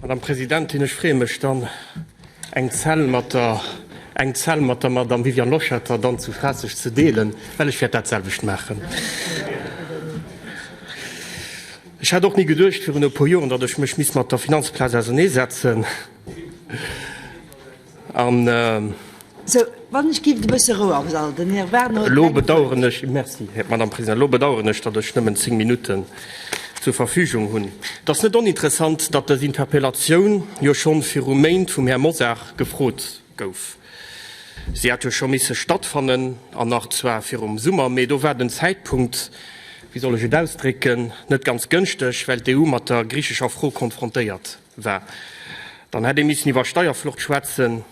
Madame Presidentin, ech freeë mech dann, eng Zell mat der, eng Zell mat der Madame Viviane Loschetter dann zu Schraasseg ze deelen, well ech wäert dat selwecht maachen. Ech hat och ni geduecht virun e puer Joren, datt ech mech misst mat der Finanzplaz auserneesetzen. An. Sou, wann ech giff e bësse Rou am Sall. Den Här Werner huet Elo bedauern ech, merci, Madame Présidente, elo bedauern ech, datt ech nëmmen zéng Minutten zur Verfügung hunn. Et ass net oninteressant, datt dës Interpellatioun jo schonn viru Méint vum Här Mosar gefrot gouf. Si hätt jo scho misse stattfannen, an nach zwar virum Summer, mee do war den Zäitpunkt, wéi soll ech et ausdrécken, net ganz gënschteg, well d'EU mat der griichescher Fro konfrontéiert war. Dann hätt ee missen iwwer Steierflucht schwätzen,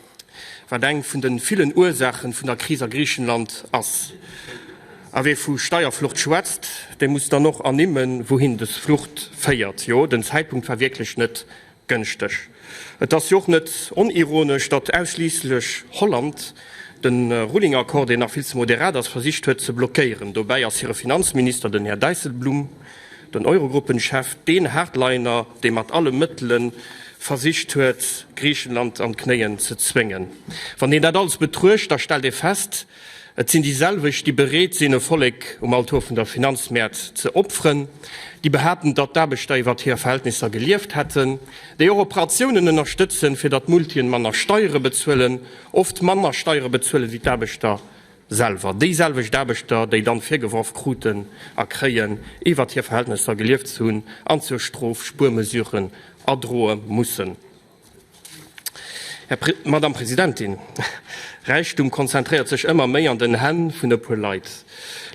wat eng vun de villen Ursaache vun der Kris a Griichenland ass. A wee vu Steierflucht schwätzt, dee muss dann och ernimmen, wouhin des Flucht féiert. Jo, den Zäitpunkt war wierklech net gënschteg. Et ass jo och net onironesch, datt ausschliisslech Holland de Ruling-Accord, deen nach vill ze moderat ass, versicht huet ze blockéieren. Dobäi ass hire Finanzminister, den Här Dijsselbloem, Den Eurogruppenchef, deen Hardliner, dee mat alle Mëttele versicht huet, Griichenland an d'Knéien ze zwéngen. Wann een dat alles betruecht, da stellt ee fest, Et sinn déi selwecht, déi bereet sinn, e Vollek um Altor vun der Finanzmäert ze opferen, déi behaapten, datt d'Aarbechter iwwer hir Verhältnisser gelieft hätten, déi och Operatiounen ënnerstëtzen, fir datt d'Multien manner Steiere bezuelen, oft manner Steiere bezuelen, wéi d'Aarbechter Selwer, déiselwecht Aarbechter, déi dann virgeworf kruten a kréien, iwwert hir Verhältnesser gelieft ze hunn an zur Strof Spuermesuren erdroe mussen. Här Pre-, Madame Presidentin, Räichtum konzentréiert sech ëmmer méi an den Hänn vun e puer Leit.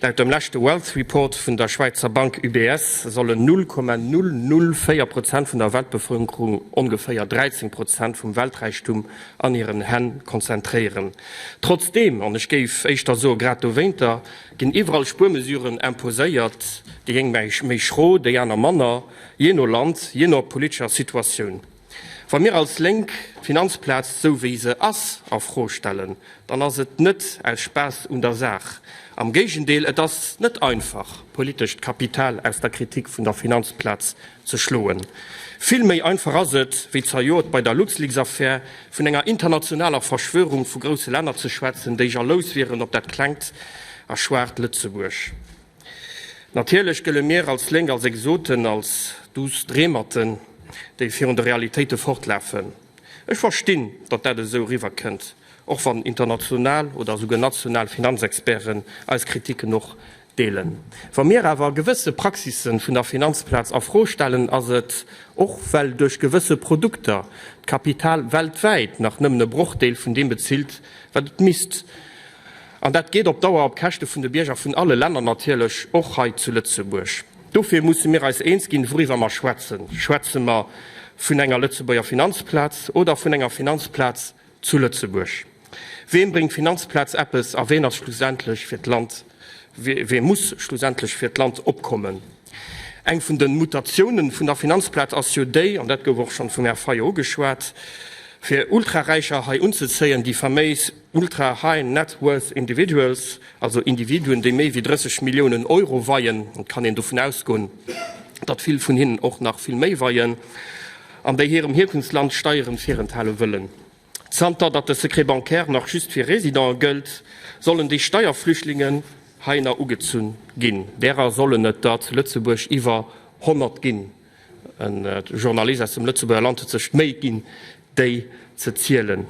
Laut dem leschte Wealth Report vun der Schwäizer Bank UBS sollen 0,004 Prozent vun der Weltbevëlkerung ongeféier 13 Prozent vum Welträichtum an hiren Hänn konzentréieren. Trotzdeem, an ech géif éischter soe grad dowéinter, ginn iwwerall Spuermesuren imposéiert, déi eng méi schro, déi aner manner, jee no Land, jee no politescher Situatioun. Wa mir als Lénk d'Finanzplaz, esou wéi se ass, a Fro stellen, dann ass et net aus Spaass un der Saach. Am Géigendeel, et ass net einfach, politescht Kapital aus der Kritik vun der Finanzplaz ze schloen. Vill méi einfach ass et, wéi zejoert bei der LuxLeaks-Affär, vun enger internationaler Verschwörung vu grousse Länner ze schwätzen, déi jalous wieren op dat klengt a schwaacht Lëtzebuerg. Natierlech gëlle mir als Lénk als Exoten, als duuss Dreemerten, déi virun de Realitéite fortlafen. Ech verstinn, datt dat esou eriwwerkënnt, och wann international oder esouguer national Finanzexperten eis Kritiken och Deelen. Wa mir awer gewësse Praxisse vun der Finanzplaz a Fro stellen, ass et och, well duerch gewësse Produkter d'Kapital weltwäit nach nëmmen e Brochdeel vun deem bezilt, wat et misst. An dat geet op Dauer op Käschte vun de Bierger vun alle Länner, natierlech och hei zu Lëtzebuerg. Dofir musse mir eis eens ginn, wouriwwer mer schwätzen. Schwätze mer vun enger Lëtzebuerger Finanzplaz oder vun enger Finanzplaz zu Lëtzebuerg? Weem bréngt d'Finanzplaz eppes a ween ass schlussendlech fir d'Land, wee muss schlussendlech fir d'Land opkommen? Eng vun de Mutatiounen vun der Finanzplaz ass jo déi, an dat gouf och schonn vum Här Fayot ugeschwat, fir Ultraräicher hei unzezéien, déi faméis Ultra High Net Worth Individuals, also Individuen, déi méi wéi 30 Milliounen Euro weien, et kann een dovun ausgoen, datt vill vun hinnen och nach vill méi weien, an déi hirem Hierkunftsland Steieren virenthale wëllen. Zanter datt de Secret bancaire nach just fir Residenten gëllt, sollen déi Steierflüchtlingen heihinner ugezunn ginn. Därer sollen et der zu Lëtzebuerg iwwer 100 ginn. E Journalist aus dem Lëtzebuerger Land huet sech d'Méi ginn, déi ze zielen.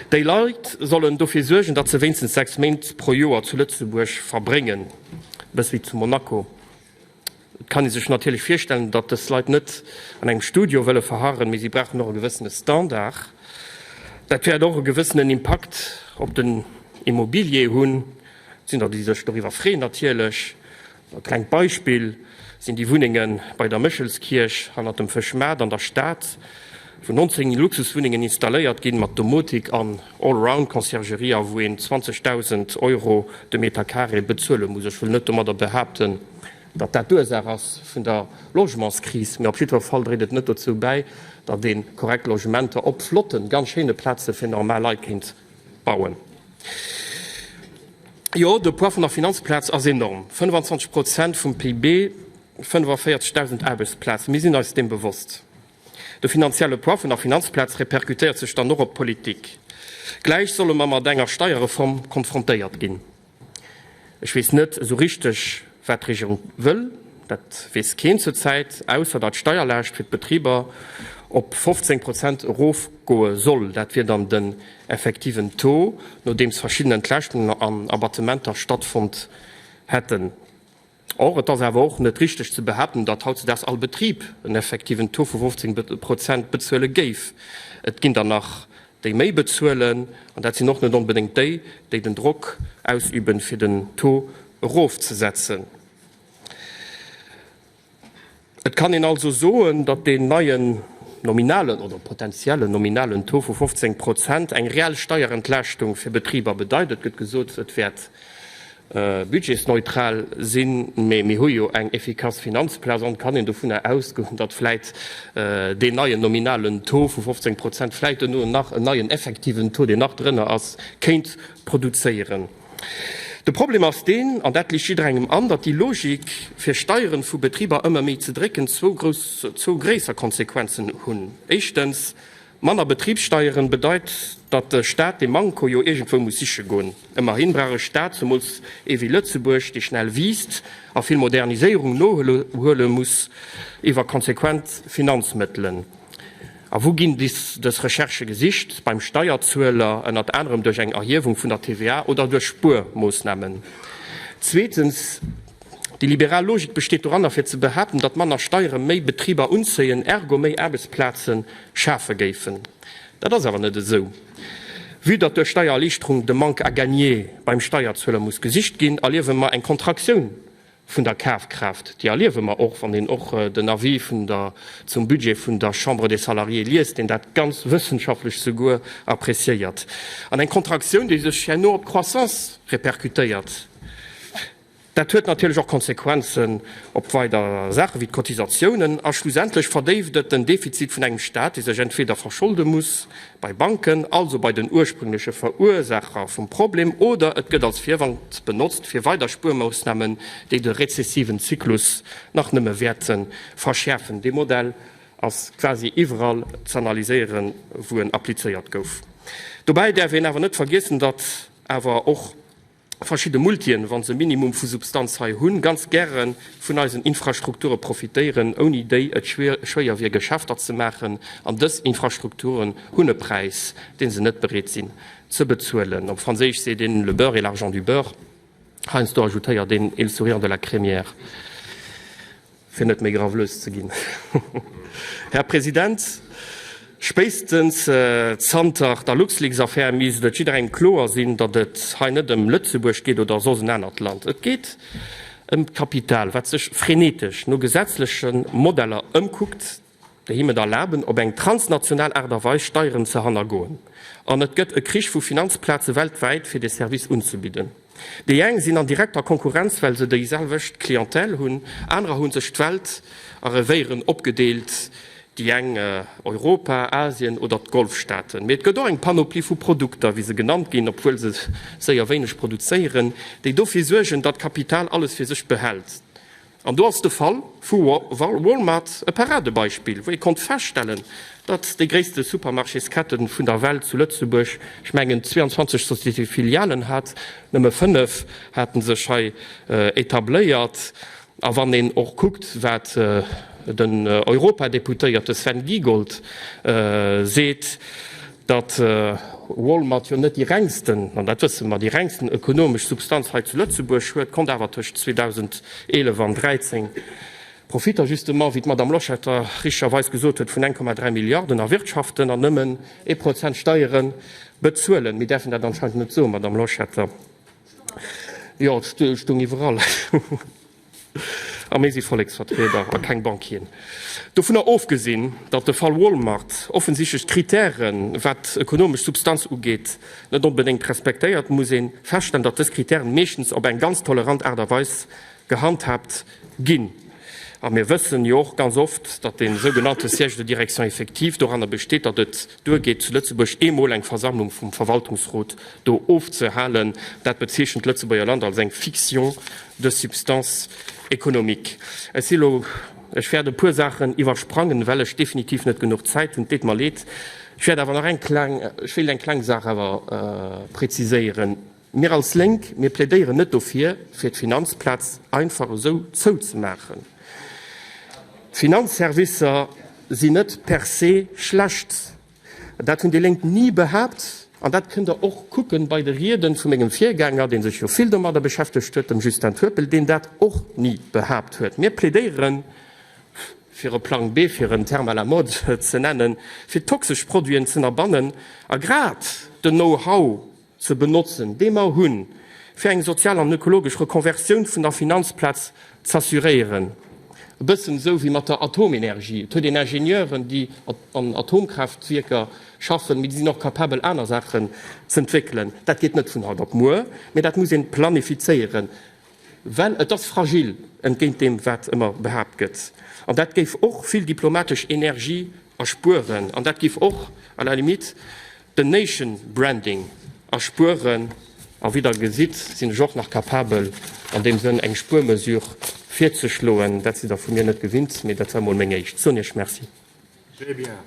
Déi Leit sollen dofir suergen, datt se wéinstens 6 Méint pro Joer zu Lëtzebuerg verbréngen, e bësse wéi zu Monaco. Et kann ee sech natierlech virstellen, datt dës Leit net an engem Studio wëlle verharren, mee si brauchen och e gewëssene Standard. Dat wäert och e gewëssenen Impakt op den Immobilier hunn. Et sinn der, déi sech doriwwer freeën natierlech. E klengt Beispill sinn déi Wunnenge bei der Méchelskierch hannert dem Fëschmaart an der Stad, wou 19 Luxuswunnengen installéiert ginn, mat Domotik an Allround-Conciergerie a wou een 20.000 Euro de Meter carré bezuele muss. Ech wëll net domadder behaapten, datt dat d'Ursaach ass vun der Logementskris, mee op jiddwer Fall dréit et net dozou bäi, datt ee korrekt Logementer op flotten, ganz schéine Plaze fir normal Leit kéint bauen. Jo, de Poids vun der Finanzplaz ass enorm, 25 Prozent vum PIB, 45.000 Aarbechtsplazen. Mir sinn eis deem bewosst. De finanzielle Poids vun der Finanzplaz repercutéiert sech dann och op d'Politik. Gläich solle mer mat enger Steierreform konfrontéiert ginn. Ech weess net esou richteg, wat d'Regierung wëll. Dat weess keen zur Zäit, ausser datt d'Steierlaascht fir d'Betriber op 15 Prozent erofgoe soll. Dat wier dann den effektiven Taux, nodeems verschidden Entlaaschtungen an Abattementer stattfonnt hätten. Or, et ass awer och net richteg ze behaapten, datt hautzedaags all Betrib en effektiven Taux vu 15 Prozent bezuele géif. Et ginn der nach, déi méi bezuelen, an dat sinn och net onbedéngt déi, déi den Drock ausüben, fir den Taux erofzesetzen. Et kann een also soen, datt deen neien nominalen oder potenziellen nominalen Taux vu 15 Prozent eng reell Steierentlaaschtung fir Betriber bedeit. Et gëtt gesot, et wäert budgetsneutral sinn, mee mir hu jo eng effikass Finanzplaz an et kann een dovunner ausgoen, datt vläit deen neien nominalen Taux vu 15 Prozent vläit duerno nach en neien effektiven Taux, deen nach drënner ass, kéint produzéieren. De Problem ass deen, an dat liicht jidderengem an, datt déi Logik, fir Steieren vu Betriber ëmmer méi ze drécken, zwou grouss, zwou gréisser Konsequenzen hunn. Éischtens, manner Betribssteieren bedeit, datt de Staat dee Manko jo iergendwou muss siche goen. Ëmmerhin brauch e Staat, zemools ee wéi Lëtzebuerg, dee schnell wiisst a vill Moderniséierung nohuele muss, iwwer konsequent Finanzmëttelen. A wou ginn dës Recherchë gesicht? Beim Steierzueler, ënnert anerem duerch eng Erhiewung vun der TVA oder duerch Spuermoossnamen. Zweetens, déi liberal Logik besteet doranner, fir ze behaapten, datt manner Steiere méi Betriber unzéien, ergo méi Aarbechtsplaze schafe géifen. Dat ass awer net esou. Vue datt duerch Steiererliichterung de Manque à gagner beim Steierzueler muss gesicht ginn, erliewe mer eng Kontraktioun vun der Kafkraaft, déi erliewe mer och, wann een och den Avis vun der, zum Budget vun der Chambre des Salariés liest, deen dat ganz wëssenschaftlech souguer appréciéiert, an eng Kontraktioun, déi sech herno op d'Croissance répercutéiert. Dat huet natierlech och Konsequenzen op weider Saache wéi d'Cotisatiounen a schlussendlech verdéift et den Defizit vun engem Stat, dee sech entweder verscholde muss bei Banken, also bei den ursprüngleche Verursaacher vum Problem, oder et gëtt als Virwand benotzt fir weider Spuermoossnamen, déi de rezessiven Zyklus nach nëmme wäerte verschäerfen. Dee Modell ass quasi iwwerall z'analyséieren, wou en applizéiert gouf. Dobäi däerf een awer net vergiessen, datt awer och verschidde Multien, wa se e Minimum vu Substanz hei hunn, ganz gäre vun eisen Infrastrukture profitéieren, ouni déi et schwéier wier Geschäfter ze maachen. An dës Infrastrukturen hunn e Präis, dee se net bereet sinn ze bezuelen. Op Franséisch seet een, Le beurre est l'argent du beurre. Heiansdo ajoutéiert een, Et le sourire de la crémière. Fir net méi gravlös ze ginn, Här President, spéitstens zanter der LuxLeaks-Affär misst et jidderengem kloer sinn, datt et hei net ëm Lëtzebuerg geet oder soss en anert Land. Et geet ëm d'Kapital, wat sech frenetesch no gesetzleche Modeller ëmkuckt, déi him et erlaben, op eng transnational Aart a Weis Steieren ze hannergoen. An et gëtt e Krich vu Finanzplaze weltwäit, fir dee Service unzebidden. Déi eng sinn an direkter Konkurrenz, well se déi selwecht Clientèle hunn, anerer hu sech d'Welt a Revéieren opgedeelt, déi eng Europa, Asien oder d'Golfstaaten. Mee et gëtt och eng Panoplie vu Produkter, wéi se genannt ginn, obwuel se séier wéineg produzéieren, déi dofir suergen, datt d'Kapital alles fir sech behält. An do ass de Fall vu Walmart e Paradebeispill, wou ee konnt feststellen, datt déi gréisste Supermarchésketten vun der Welt zu Lëtzebuerg, ech mengen 22 Société-filialen hat, nëmme 5 hate sech hei etabléiert. A wann een och kuckt, wat den Europadeputéierte Sven Giegold seet, datt Walmart jo net déi rengsten, an dat wësse mer, déi rengsten ökonomesch Substanz hei zu Lëtzebuerg huet, konnt awer tëscht 2011 an 2013 Profitter justement, wéi d'Madame Loschetter richtegerweis gesot huet, vun 1,3 Milliarden erwirtschaften an nëmmen ee Prozent Steiere bezuelen. Mir däerfen dat anscheinend net soen, Madame Loschetter. Jo, et stoung iwwerall. A mir si Volleksvertrieder a keng Banquieren. Dovunner ofgesinn, datt de Fall Walmart offensichtlech d'Kritären, wat ökonomesch Substanz ugeet, net onbedéngt respektéiert, muss ee feststellen, datt dës Kritären meeschtens op eng ganz tolerant Aart a Weis gehandhaabt ginn. A mir wëssen jo och ganz oft, datt dee sougenannte Siège de direction effective doranner besteet, datt et duergeet, zu Lëtzebuerg eemol eng Versammlung vum Verwaltungsrot do ofzehalen. Dat bezeechent d'Lëtzebuerger Land als eng Fiction de substance économique. Ech si elo. Ech wäert e puer Saachen iwwersprangen, well ech definitiv net genuch Zäit hunn. Et deet mer leed. Ech wäert awer nach eng kleng, ech wéilt eng kleng Saach awer präziséieren. Mir als Lénk, mir plädéieren net dofir, fir d'Finanzplaz einfach esou zouzemaachen. D'Finanzservicer sinn net per se schlecht. Dat hunn déi Lénk ni behaapt an dat kënnt Der och kucken bei de Rieden vu mengem Virgänger, dee sech jo vill domadder beschäftegt huet, dem Justin Turpel, deen dat och ni behaapt huet. Mir plädéieren, fir e Plang B, fir en Terme à la mode ze nennen, fir toxesch Produiten z'ënnerbannen a grad den Know-how ze benotzen, dee mer hunn, fir eng sozial an ökologesch Rekonversioun vun der Finanzplaz z'assuréieren. E bëssen esou wéi mat der Atomenergie. Et huet een Ingenieuren, déi an Atomkraaftwierker schaffen, mee déi sinn och capabel, aner Saachen z'entwéckelen. Dat geet net vun haut op muer, mee dat muss ee planifizéieren. Well et ass fragil, entgéint deem, wat ëmmer behaapt gëtt. An dat géif och vill diplomatesch Energie erspueren. An dat géif och à la limite den Nation Branding erspueren. A wéi Der gesitt, sinn ech och nach capabel, an deem Sënn eng Spuermesure virzeschloen. Dat sidd Der vu mir net gewinnt, mee dat war emol meng éischt. Soen Iech Merci. Très bien.